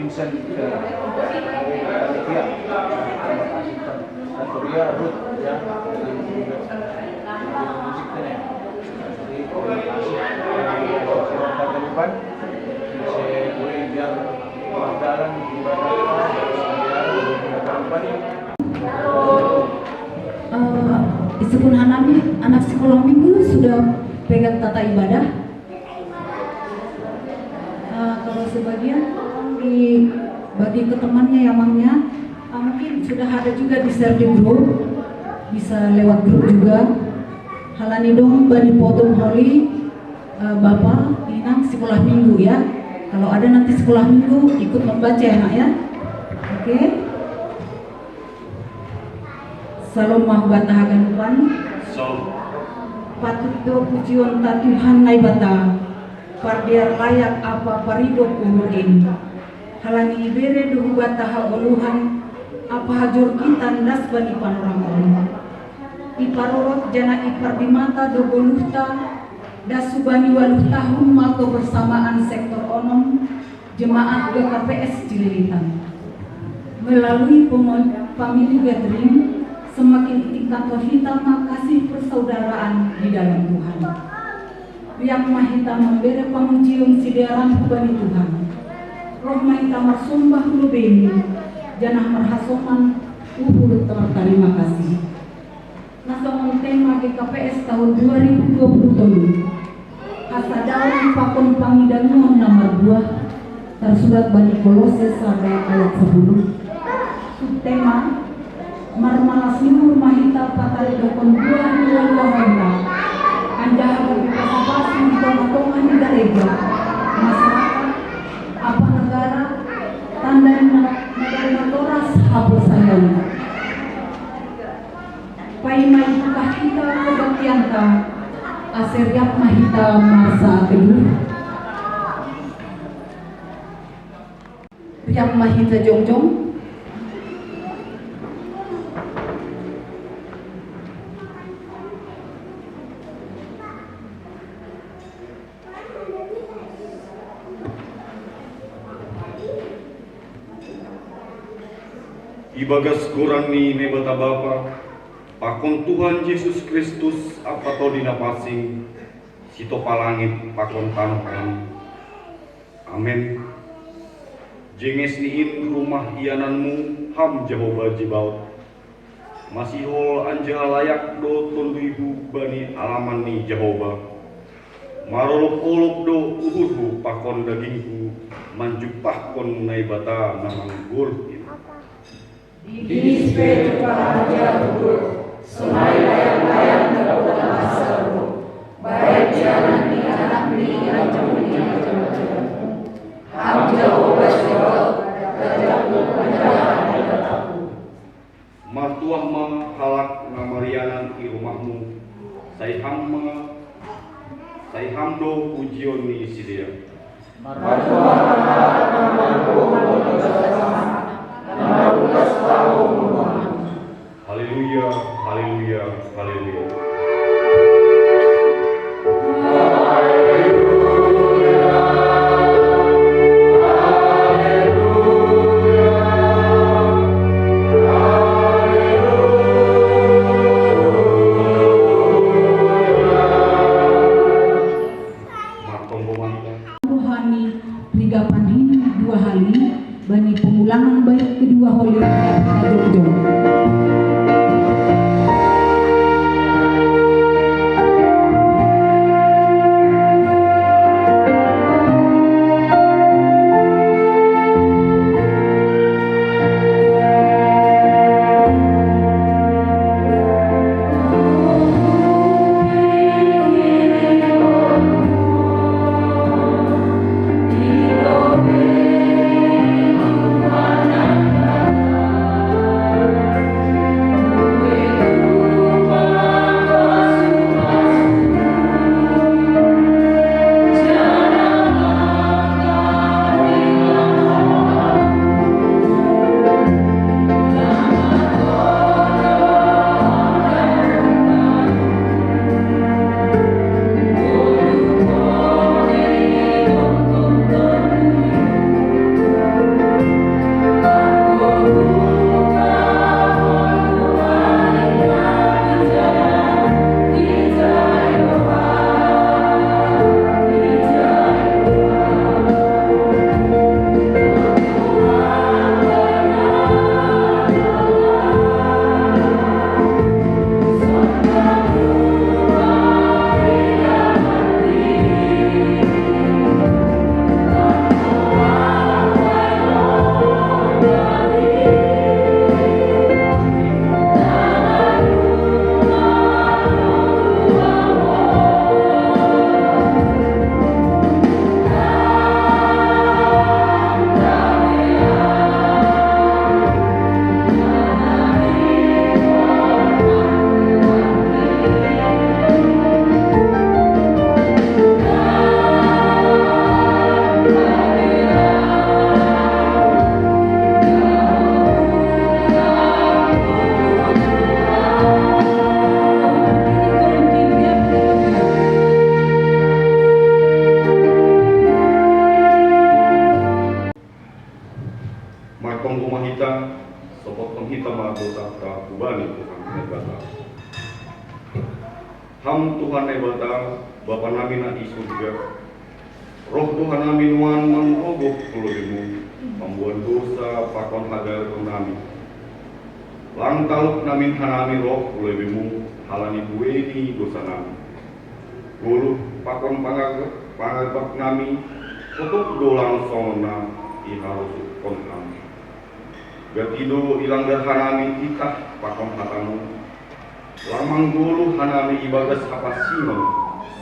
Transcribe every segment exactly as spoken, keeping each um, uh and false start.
Bisa kita, kita, kita, Ruth, ya, dengan musik ini. Jadi, terima kasih. Saya boleh biar berjalan ibadah, biar berjalan. Eh, Isikun Hanami, anak sekolah minggu sudah pegang tata ibadah. Eh, kalau sebagian dibagi ke temannya, ya, Mangnya, eh, mungkin sudah ada juga di share di grup, bisa lewat grup juga. Hal nidong bani potong holi, eh, Bapak, Inang sekolah minggu, ya. Kalau ada nanti sekolah minggu, ikut membaca, ya, Nak, ya. Oke. Salom mahu batahakan upan. Salom. Patut do pujion ta Tuhan Naibata, pardiar layak apa paridop umur in. Halani ibere do hubata haoluhan, apa hajor kita ndas bani panorang on. Iparorot jana ipardimata do goluhta, das subani waluh tahun ma kebersamaan sektor onom, Jemaat G K P S Cililitan. Melalui pemo-, family gathering, semakin itingkatho hita ma kasih persaudaraan di dalam Tuhan. Riap ma hita mambere pamujion sidearan hubani Tuhan. Roh ma hita marsombah hu lobeiNi, janah marhasoman uhur ta martarima kasih. Na songon tema G K P S tahun dua ribu dua puluh tolu. Hasadaon pakon pangidangon na marbuah, tarsurat bani Kolose sada ayat sapuluh. Subtema, marmalas ni uhur ma hita pataridohon buah ni ualuahonta, anjaha gabe pasupasu di tongah-tongah ni gareja, masyarakat, ampa negara, tanda na, na, na toras haporsayaonta. Paima ibuka hita kebaktianta, ase riap ma hita marsateguh. Riap ma hita jongjong. Ibagas goran ni Naibata Bapa, pakon Tuhan Jesus Kristus ampa Tondi Na Pansing, sitopa langit pakon tanoh on. Amen. Jenges ni in rumah iananmu, Ham Jahowa Zebaot. Masihol anjaha layak do tonduyhu bani alaman ni Jahowa. Marolop-olop do uhurhu pakon daginghu manjumpahkon Naibata na manggoruh in. Di his pe jumpah anjaha uhur, sonai layang-layang na dapotan pasalmu, bahen ianan ni anakmi i na jumuni. Ham Jahowa Zebaot, rajaku anjaha Naibatangku. Martuah ma halak na marianan i rumahmu, sai ham ma, sai ham do pujion ni sidea. Martuah ma halak na margogoh manggohi Tuhan, na marugas laho manggohi. Haleluya, haleluya, haleluya. Martonggo ma hita. Rohani, rigapan hini dua hali, bani pengulangan bait kedua holi, jongjong. Sopotkon hita ma dosanta hubani Tuhan Naibata. Ham Tuhan Naibata, Bapa nami na i surga, roh do hanami nuan manggogoh tu lobeimu, mamboan dosa pakon hagareton nami. Lang talup namin hanami roh tu lobeimu, halani buei ni dosa nami. Goluh pakon pangag-, pangagak nami, totop do lang songon na iharosuhon nami. Gati do ilanggar hanami titah pakon hatamu, lang manggoluh hanami ibagas hapansingon,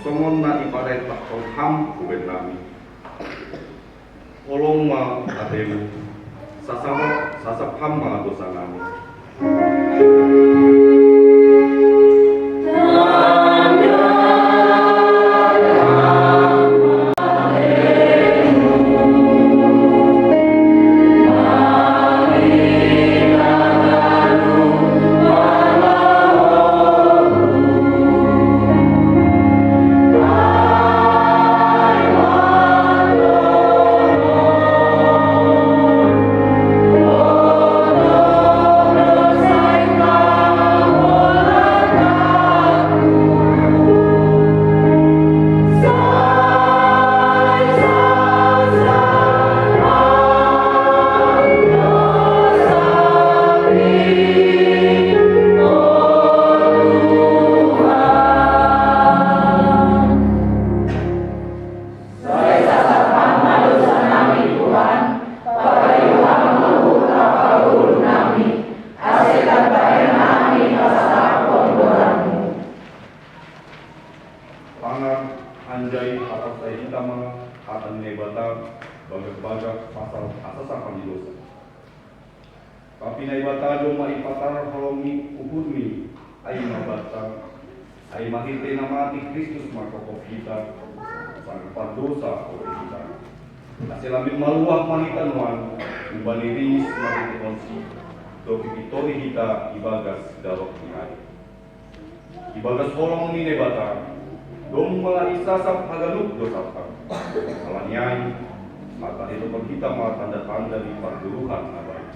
songon na iparentahkon ham hubannami. Holong ma atemu, sasap, sasap ham ma dosa nami. Sai sasap ma dosa nami, Tuhan, pagayuhon ma uhur pakon goluh nami, ase tarbahen nami pasangapon goranmu. Pangan, anjai haporsayaon hita ma hata ni Naibata, bagak-bagak pasal hasasapan ni dosa. Tapi Naibata domma ipatar holong ni uhurni, ai ma banta, ai marhitei na mati Kristus mangkophop hita, sanggah pardosa ope hita. Ase lambin maluah ma hita nuan, umbani ringis marhiteihonsi, dob ipintori hita ibagas darohni ai. Ibagas holong ni Naibata, domma isasap haganup dosanta. Halani ai, marhitehon hita ma tanda-tanda ni pargoluhan na baik.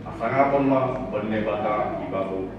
Hasangapon ma bani Naibata ibagou.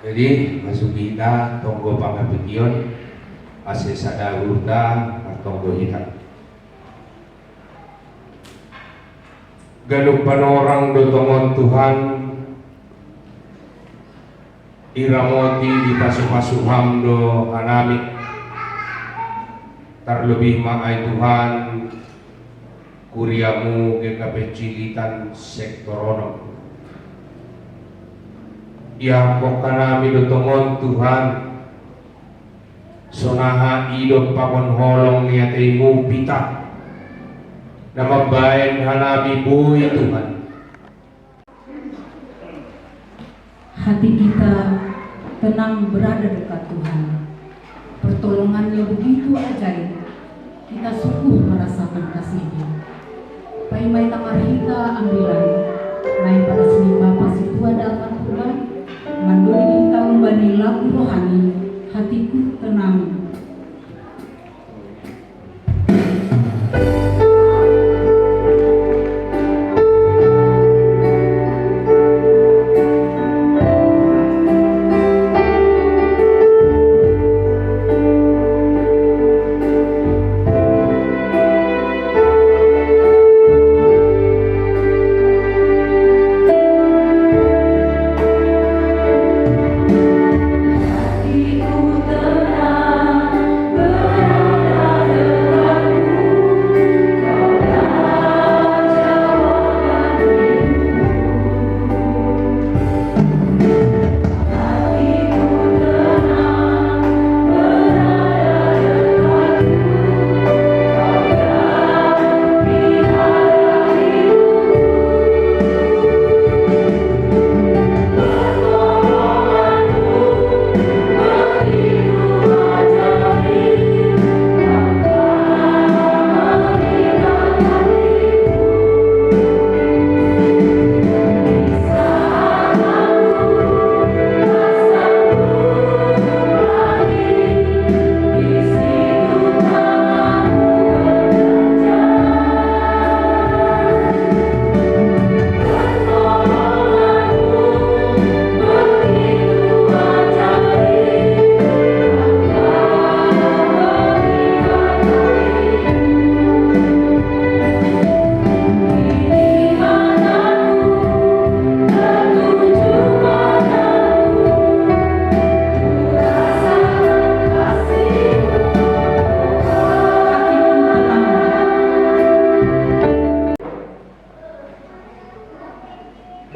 Jadi, masuk kita tonggo pangapikion, ase sada hurta martonggo hita. Ganup panorang do tongon Tuhan, iramoti dipasu-pasu Ham do hanami, tarlobih ma ai Tuhan, kuriamu G K P Cililitan sektor onom. Iangkon hanami do tongon Tuhan, sonaha idop pakon holong ni ateimu pitah, na mambaen hanami boi Tuhan. Hati kita tenang berada dekat Tuhan. Pertolongannya begitu ajaib. Kita sungguh merasakan kasihnya. Paima hita marhite ambilan, naeng pada sining Bapa situan dalman purba, mandolih hita umbani lagu rohani, Hatiku Tenang.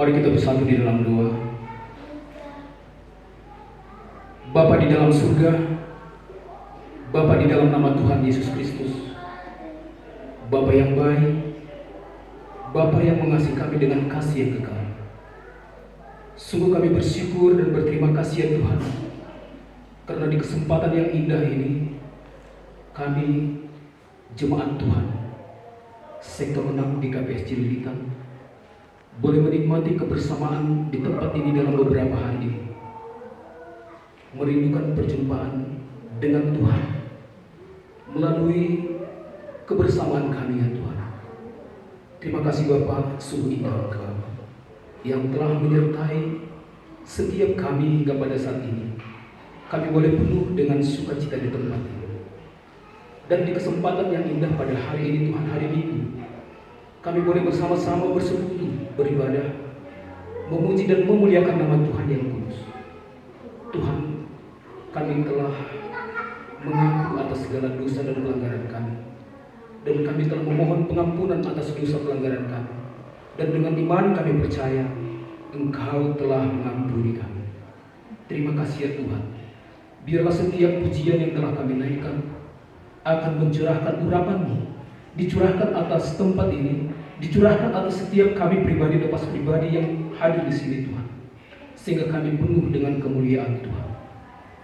Mari kita bersatu di dalam doa. Bapa di dalam surga, Bapa di dalam nama Tuhan Yesus Kristus, Bapa yang baik, Bapa yang mengasihi kami dengan kasih yang kekal. Sungguh kami bersyukur dan berterima kasih ya Tuhan, karena di kesempatan yang indah ini kami jemaat Tuhan sektor enam G K P S Cililitan boleh menikmati kebersamaan di tempat ini dalam beberapa hari ini, merindukan perjumpaan dengan Tuhan melalui kebersamaan kami ya Tuhan. Terima kasih Bapa, sungguh indah Engkau yang telah menyertai setiap kami hingga pada saat ini. Kami boleh penuh dengan sukacita di tempat ini. Dan di kesempatan yang indah pada hari ini Tuhan, hari Minggu, kami boleh bersama-sama bersekutu, beribadah, memuji dan memuliakan nama Tuhan yang kudus. Tuhan, kami telah mengaku atas segala dosa dan pelanggaran kami. Dan kami telah memohon pengampunan atas dosa pelanggaran kami. Dan dengan iman kami percaya Engkau telah mengampuni kami. Terima kasih ya Tuhan. Biarlah setiap pujian yang telah kami naikkan akan mencurahkan urapan-Mu, dicurahkan atas tempat ini, dicurahkan atas setiap kami pribadi lepas pribadi yang hadir di sini Tuhan, sehingga kami penuh dengan kemuliaan Tuhan.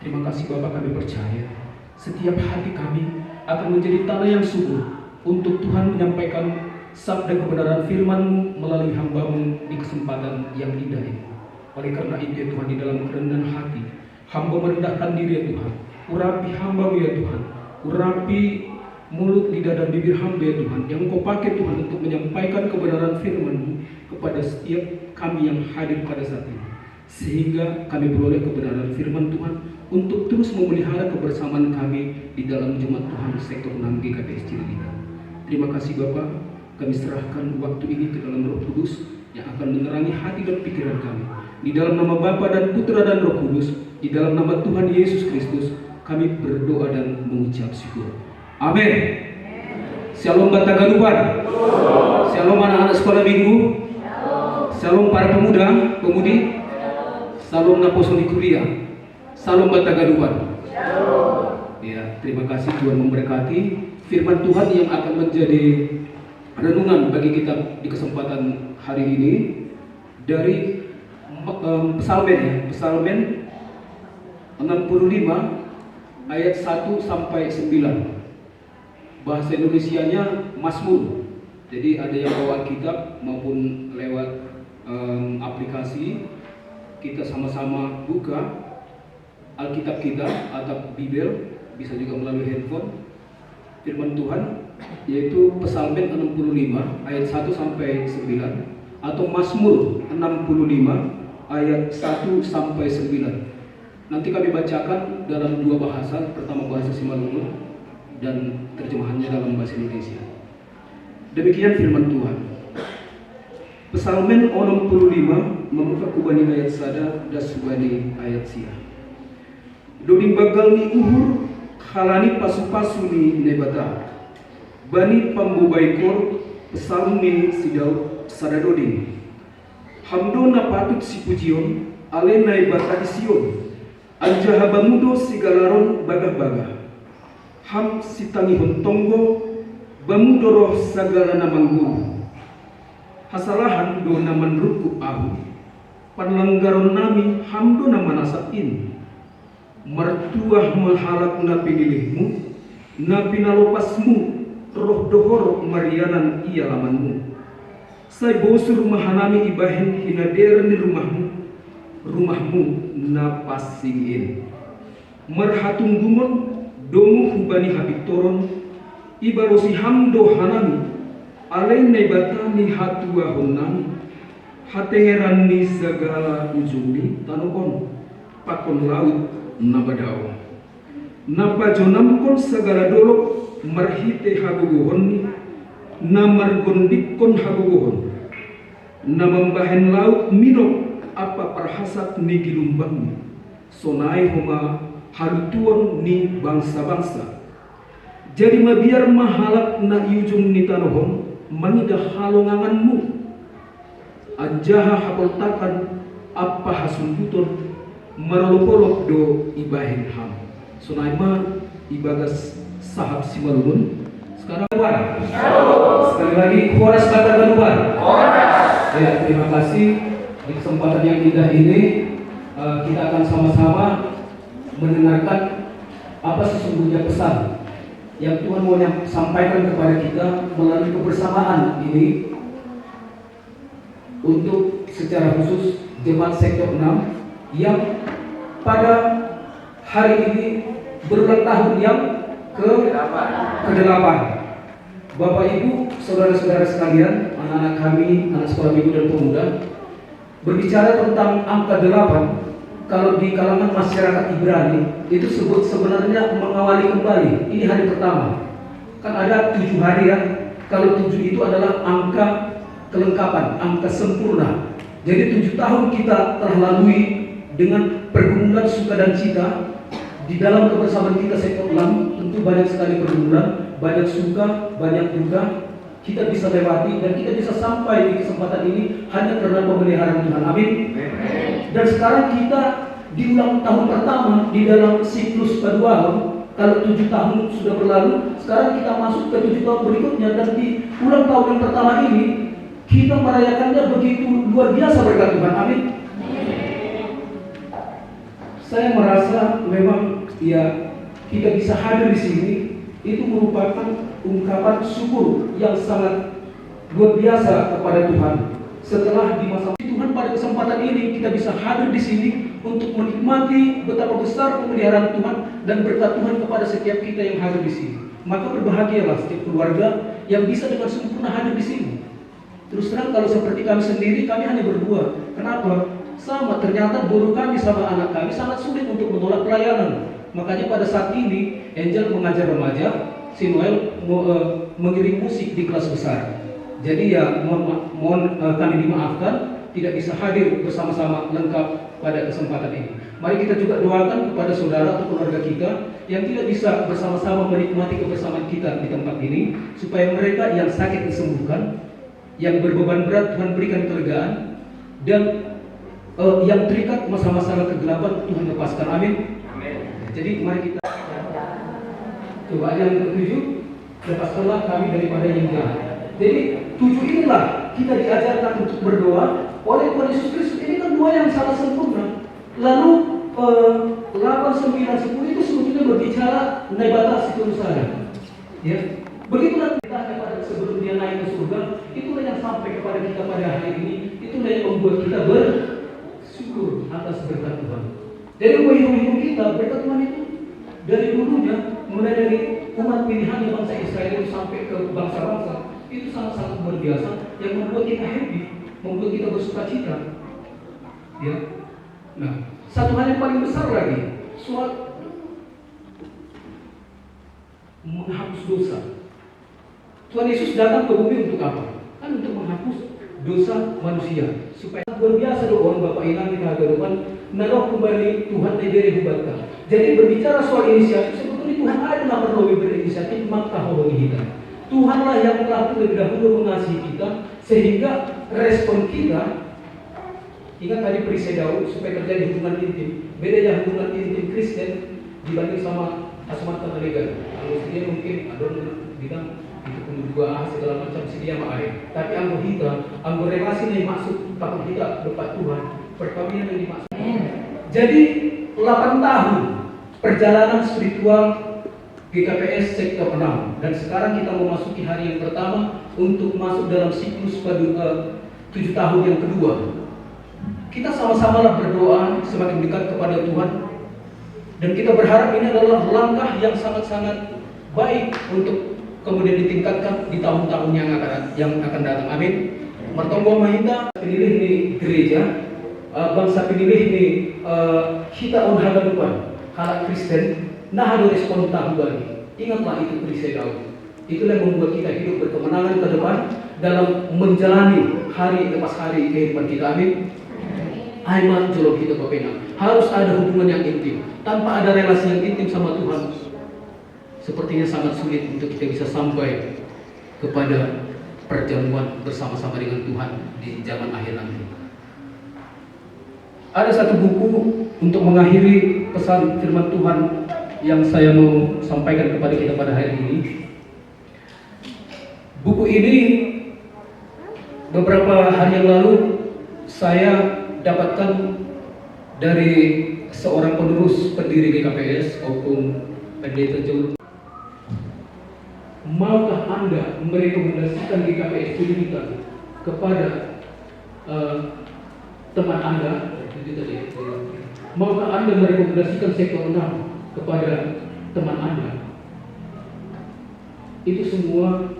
Terima kasih Bapa, kami percaya setiap hati kami akan menjadi tanah yang subur untuk Tuhan menyampaikan sabda kebenaran firman-Mu melalui hamba-Mu di kesempatan yang indah ini. Oleh karena itu ya Tuhan, di dalam kerendahan hati, hamba merendahkan diri ya Tuhan. Urapi hamba-Mu ya Tuhan. Urapi mulut, lidah, dan bibir hamba ya Tuhan, yang Engkau pakai Tuhan untuk menyampaikan kebenaran firman-Mu kepada setiap kami yang hadir pada saat ini. sehingga kami beroleh kebenaran firman Tuhan untuk terus memelihara kebersamaan kami di dalam jemaat Tuhan sektor enam G K P S Cililitan. Terima kasih Bapak, kami serahkan waktu ini ke dalam Roh Kudus yang akan menerangi hati dan pikiran kami. Di dalam nama Bapa dan Putra dan Roh Kudus, di dalam nama Tuhan Yesus Kristus, kami berdoa dan mengucap syukur. Amin. Shalom Bata Galupan. Shalom anak-anak sekolah minggu. Shalom para pemuda, pemudi. Shalom Naposoni Kuria. Shalom Bata Galupan. Ya, terima kasih, Tuhan memberkati. Firman Tuhan yang akan menjadi renungan bagi kita di kesempatan hari ini dari, em, Psalmen, ya, Psalmen enam puluh lima ayat satu sampai sembilan. Bahasa Indonesianya Mazmur. Jadi ada yang bawa Alkitab maupun lewat, em, aplikasi, kita sama-sama buka Alkitab kita atau Bibel, bisa juga melalui handphone. Firman Tuhan yaitu Psalmen enam puluh lima ayat satu sampai sembilan, atau Mazmur enam puluh lima ayat satu sampai sembilan. Nanti kami bacakan dalam dua bahasa, pertama bahasa Simalungun dan terjemahannya dalam bahasa Indonesia. Demikian firman Tuhan. Psalmen onom puluh lima, mamuka ku bani ayat sada das ku bani ayat sia. Doding bagal ni uhur, halani pasu-pasu ni Naibata. Bani pambobaikor, psalm ni si Daud, sada doding. Ham do na patut sipujion, ale Naibata di Sion. Anjaha bamu do sigala ron bagah-bagah. Ham sitangihon tonggo, bamu do roh sagala na manggulu. Hasalahan do na manrungkub ahu, panlanggaron nami ham do na manasap in. Martuah ma halak na pinilihmu, na pinalopasmu, roh dohor marianan i alamanmu. Sai bosur ma hanami ibahen hinaderan ni rumahmu, rumahmu na pansing in. Marhatunggungon domu hubani hapintoron, ibalosi ham do hanami, ale Naibata ni hatuahonnami, hatengeran ni sagala ujung ni tanoh on, pakon laut na badao. Na pajonamkon sagala dolog marhite hagogohonni, na margondikkon hagogohon, na mambahen laut minok ampa parhasap ni gilumbangni, sonai homa halutuon ni bangsa-bangsa. Jadi mabiar ma halak na i ujung ni tanoh on mangidah halonganganmu, anjaha hapoltakan ampa hasunduton marolop-olop do ibahen ham. Sonai ma ibagas sahap Simalungun. Sekarang, Tuhan. Sekali lagi, horas kata Tuhan. Ya, terima kasih. Di kesempatan yang indah ini, eh, kita akan sama-sama mendengarkan apa sesungguhnya pesan yang Tuhan mau nyam-, sampaikan kepada kita melalui kebersamaan ini untuk secara khusus jemaat sektor enam yang pada hari ini berulang tahun yang ke kedelapan. Bapak Ibu, saudara-saudara sekalian, anak-anak kami, anak sekolah minggu dan pemuda, berbicara tentang angka delapan, kalau di kalangan masyarakat Ibrani, itu sebut sebenarnya mengawali kembali. Ini hari pertama. Kan ada tujuh hari ya. Kalau tujuh itu adalah angka kelengkapan, angka sempurna. Jadi tujuh tahun kita telah lalui dengan pergumulan suka dan cita. Di dalam kebersamaan kita sektor enam, tentu banyak sekali pergumulan, banyak suka, banyak duka. Kita bisa lewati dan kita bisa sampai di kesempatan ini hanya karena pemeliharaan Tuhan. Amin. Dan sekarang kita di ulang tahun pertama di dalam siklus paduahon, kalau tujuh tahun sudah berlalu, sekarang kita masuk ke tujuh tahun berikutnya, dan di ulang tahun yang pertama ini kita merayakannya begitu luar biasa berkat Tuhan. Amin. Saya merasa memang, ya, kita bisa hadir di sini itu merupakan ungkapan syukur yang sangat luar biasa kepada Tuhan. Setelah di masa Tuhan, pada kesempatan ini kita bisa hadir di sini untuk menikmati betapa besar pemeliharaan Tuhan dan berkat Tuhan kepada setiap kita yang hadir di sini. Maka berbahagialah setiap keluarga yang bisa dengan sempurna hadir di sini. Terus terang, kalau seperti kami sendiri, kami hanya berdua. Kenapa? Sama, ternyata guru kami sama anak kami sangat sulit untuk menolak pelayanan. Makanya pada saat ini, Angel mengajar remaja, si Noel mo- eh, mengiring musik di kelas besar. Jadi ya mohon, ma- mohon eh, kami dimaafkan tidak bisa hadir bersama-sama lengkap pada kesempatan ini. Mari kita juga doakan kepada saudara atau keluarga kita yang tidak bisa bersama-sama menikmati kebersamaan kita di tempat ini, supaya mereka yang sakit disembuhkan, yang berbeban berat Tuhan berikan kelegaan, dan eh, yang terikat masalah-masalah kegelapan Tuhan lepaskan. Amin. Jadi mari kita coba yang ketujuh, lepaskanlah kami daripada yang jahat. Jadi tujuh inilah kita diajarkan untuk berdoa oleh Tuhan Yesus Kristus. Ini kan doa yang sangat sempurna. Lalu eh, delapan, sembilan, sepuluh itu sebetulnya berbicara naik batas itu saja. Ya, begitulah kita pada sebelum dia naik ke surga. Itulah yang sampai kepada kita pada hari ini. Itulah yang membuat kita bersyukur atas berkat Tuhan. Jadi, ibu-ibu kita, berkat Tuhan itu dari dulunya, mulai dari umat pilihan bangsa Israel itu sampai ke bangsa-bangsa, itu sangat-sangat luar biasa, yang membuat kita happy, membuat kita bersuka cita. Ya. Nah, satu hal yang paling besar lagi, soal menghapus dosa. Tuhan Yesus datang ke bumi untuk apa? Kan untuk menghapus dosa manusia. Supaya luar biasa loh orang Bapak Ilang kita hadapan. Nah, kembali Tuhan negeri hubatka. Jadi, berbicara soal inisiatif, sebetulnya Tuhan ada nggak perlu berinisiatif maka hubungi kita. Tuhanlah yang telah terlebih dahulu mengasihi kita, sehingga respon kita, ingat tadi perisai Daud, supaya terjadi hubungan intim. Beda ya hubungan intim Kristen dibanding sama Asmat Katolikan. Kalau dia mungkin ada orang bilang itu pun juga ah, segala macam si dia mah. Tapi anggo kita, anggo relasi nih masuk takut kita lupa Tuhan. Perkawinan yang dimaksud. Jadi delapan tahun perjalanan spiritual G K P S sektor enam, dan sekarang kita memasuki hari yang pertama untuk masuk dalam siklus pada eh, tujuh tahun yang kedua. Kita sama-samalah berdoa semakin dekat kepada Tuhan, dan kita berharap ini adalah langkah yang sangat-sangat baik untuk kemudian ditingkatkan di tahun-tahun yang akan yang akan datang. Amin. Martonggo mahita pinilih ni gereja eh, bangsa pinilih ni eh, kita on hagadupan halak Kristen, nah ada respon tahu bagi. Ingatlah itu perisai Daud. Itulah yang membuat kita hidup berkemenangan ke depan dalam menjalani hari lepas hari kehidupan kita. Amin. Aiman jolok kita bapenang. Harus ada hubungan yang intim. Tanpa ada relasi yang intim sama Tuhan, sepertinya sangat sulit untuk kita bisa sampai kepada perjamuan bersama-sama dengan Tuhan di zaman akhir nanti. Ada satu buku untuk mengakhiri pesan firman Tuhan yang saya mau sampaikan kepada kita pada hari ini. Buku ini beberapa hari yang lalu saya dapatkan dari seorang penerus pendiri G K P S, Okung Pendeta John. Maukah Anda merekomendasikan G K P S Cililitan kepada eh, teman Anda? Itu tadi ya. Maukah Anda merekomendasikan sektor enam kepada teman Anda? Itu semua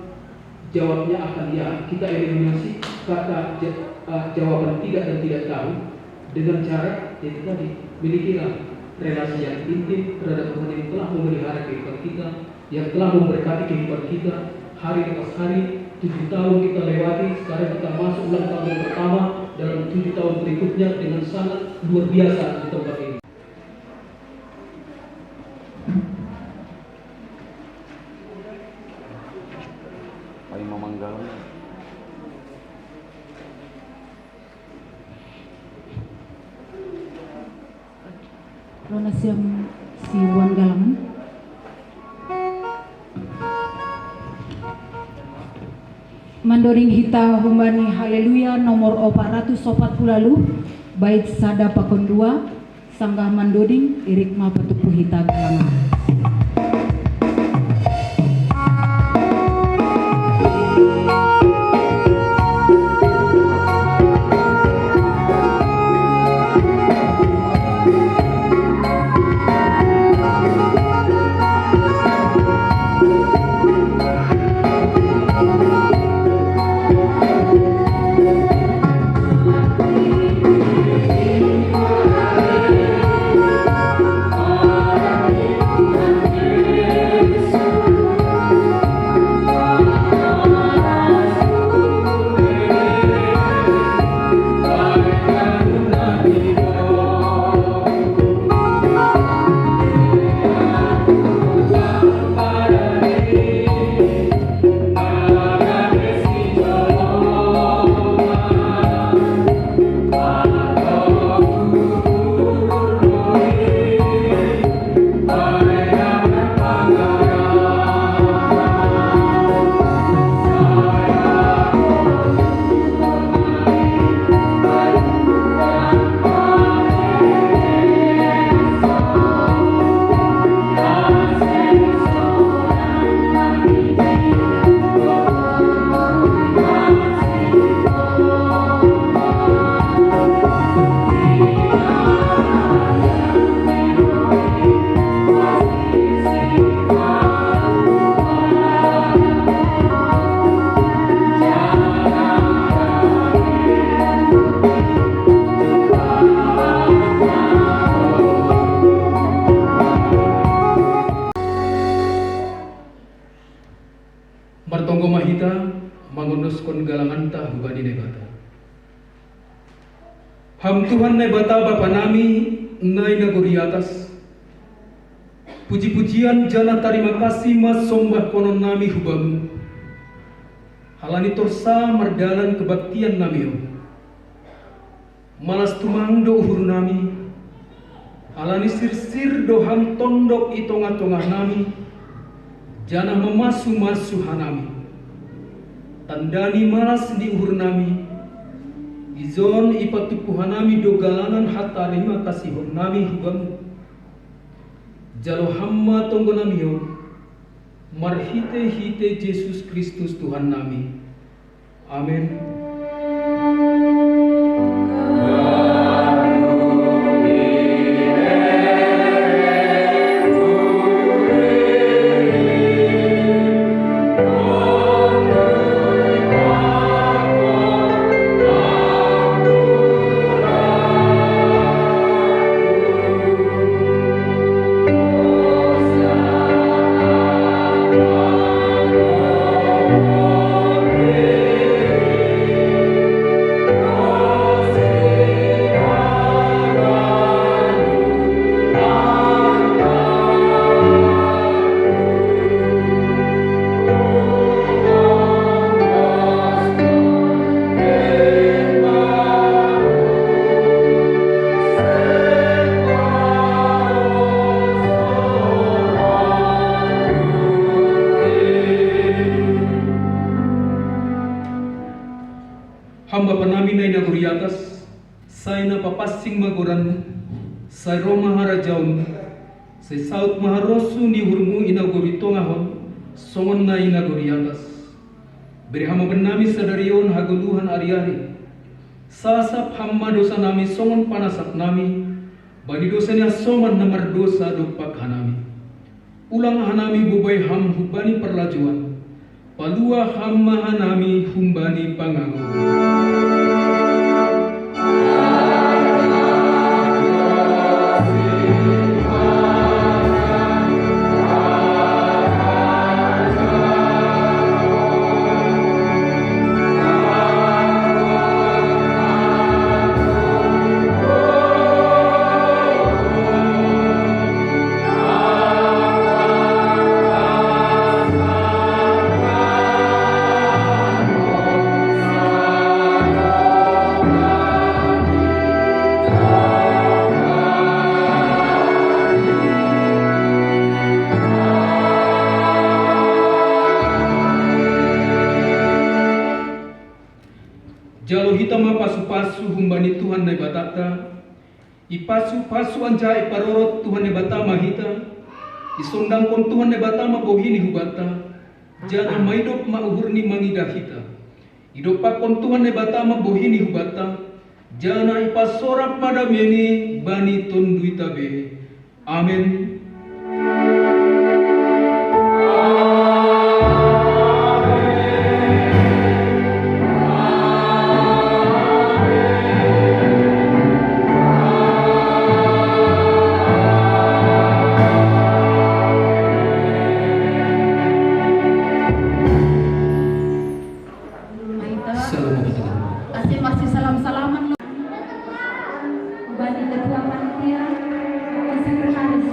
jawabnya akan ya. Kita eliminasi kata ja- eh, jawaban tidak dan tidak tahu dengan cara itu tadi, milikilah relasi yang intim terhadap Tuhan yang telah memelihara kehidupan kita, yang telah memberkati kehidupan kita hari lepas hari. Tujuh tahun kita lewati, sekarang kita masuk ulang tahun yang pertama dalam tujuh tahun berikutnya dengan sangat luar biasa di tempat ini. Paling mamanggal. Rona siam si Wan Galaman. Mandoding hita humbani Haleluya nomor opat ratus opat puluh lalu, bait sada pakon dua, sanggah mandoding irik mapatupu hita Galaman. kon galanganta hubani Naibata. Ham Tuhan Naibata Bapa nami na i nagori atas, puji-pujian janah tarima kasih ma sombahkonon nami hu Bamu, halani torsa mardalan kebaktian nami on. Malas tumang do uhur nami, halani sirsir do Ham tondok i tongah-tongah nami, janah mamasu-masu hanami. Tanda ni malas ni uhur nami, ijon ipatumpu hanami do galangan hatarima kasihon nami hu Bamu. Jalo Ham ma tonggo nami on, marhite-hite Jesus Kristus Tuhan nami. Amen. Ham Bapa nami na i nagori atas, sai na papansing ma goran-Mu, sai roh ma harajaon-Mu, sai saud ma harosuh ni uhur-Mu i nagori tongah on, songon na i nagori atas. Bere Ham ma bannami sadari on hagoluhan ari-ari. Sasap Ham ma dousa nami songon panasap nami, bani dousa ni hasoman na mardosa dompak hanami. Ulang hanami bobai Ham humbani parlajouan, paluah Ham ma hanami humbani pangago. Jalo hita ma pasu-pasu humbani Tuhan Naibatanta. Ipasu-pasu anjaha iparorot Tuhan Naibata ma hita, isondangkon Tuhan Naibata ma bohi-Ni hubanta, janah maidop ma uhur-Ni mangidah hita. Idompakkon Tuhan Naibata ma bohi-Ni hubanta, janah ipasorap ma dame-Ni bani tonduita be. Amen. Salam. Kasih masih salam-salaman lo. Bani ketua panitia, sekretaris.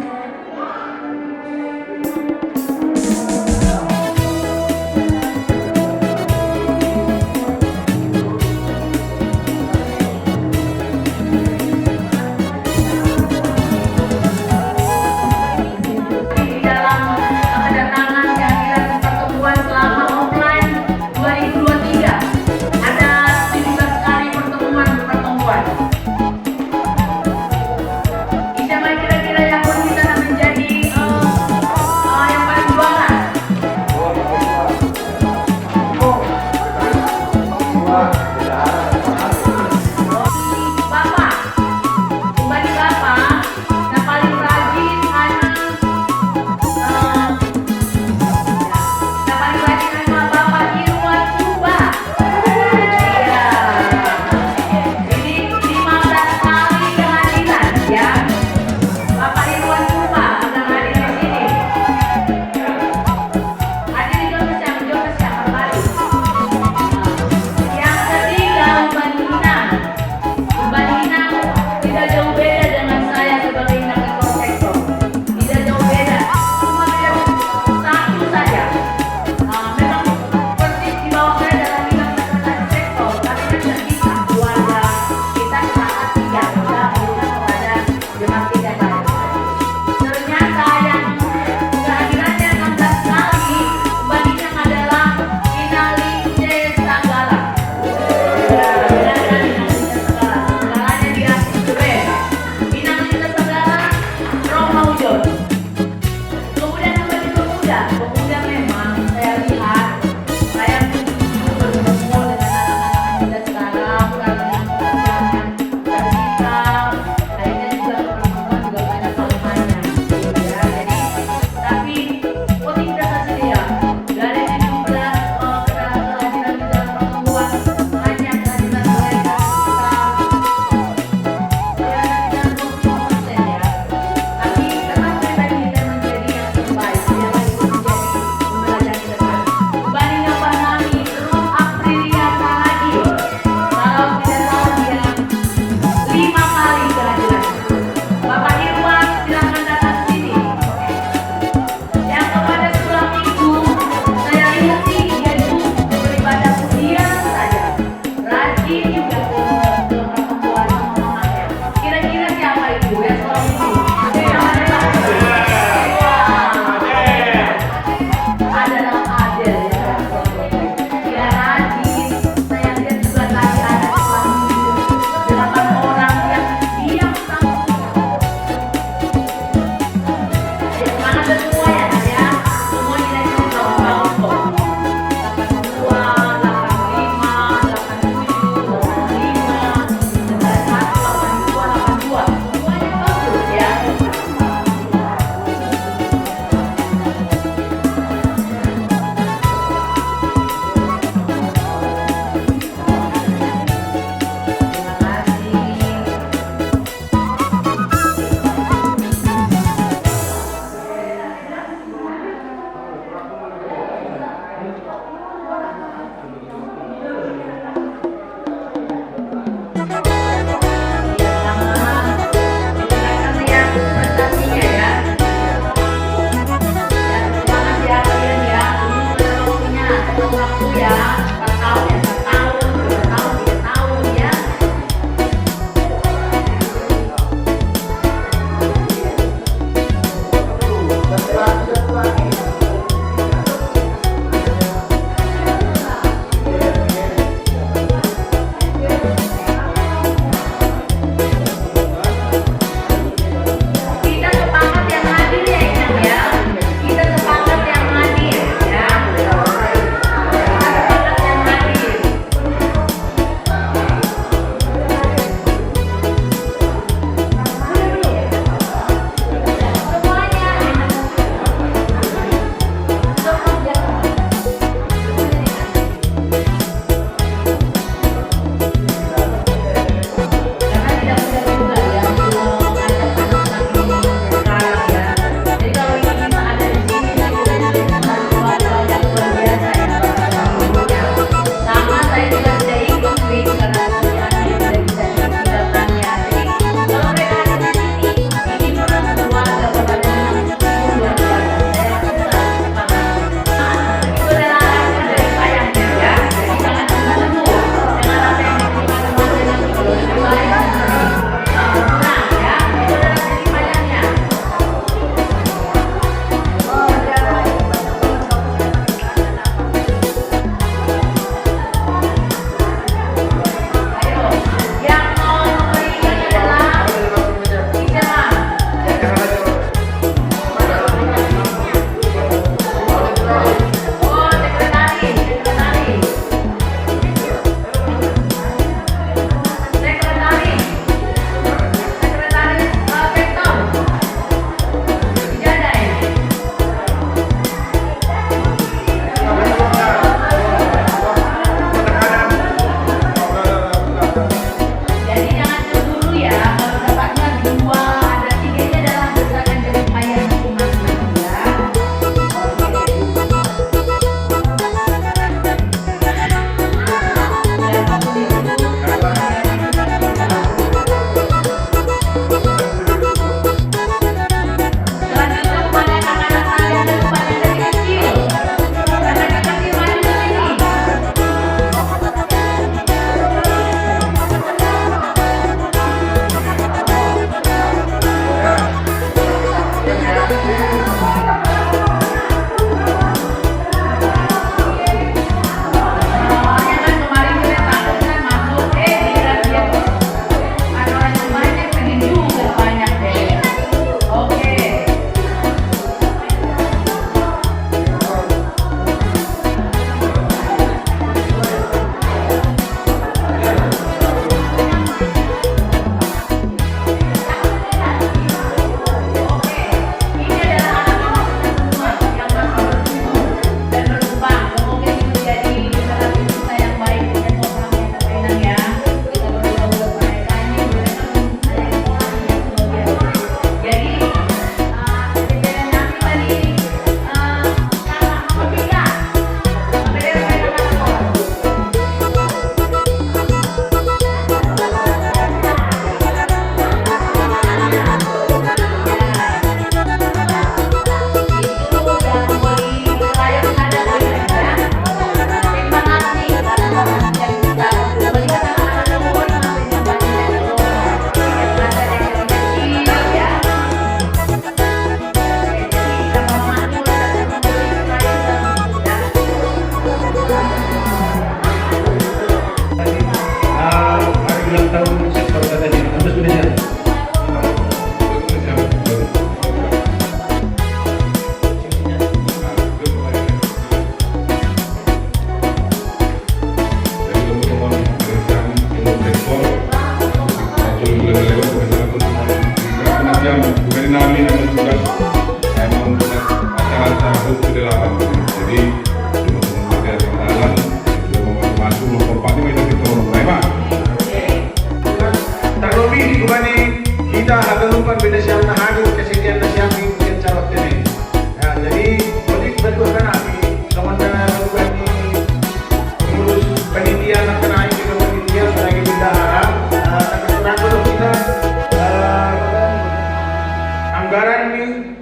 Kami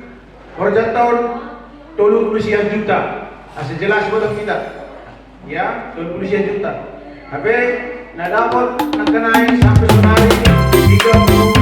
horjang taon tolu pulu sia juta. Asa jelas buat kita. Ya, tolu pulu sia juta. Tapi na dapot na kenai sampai sonari tiga puluh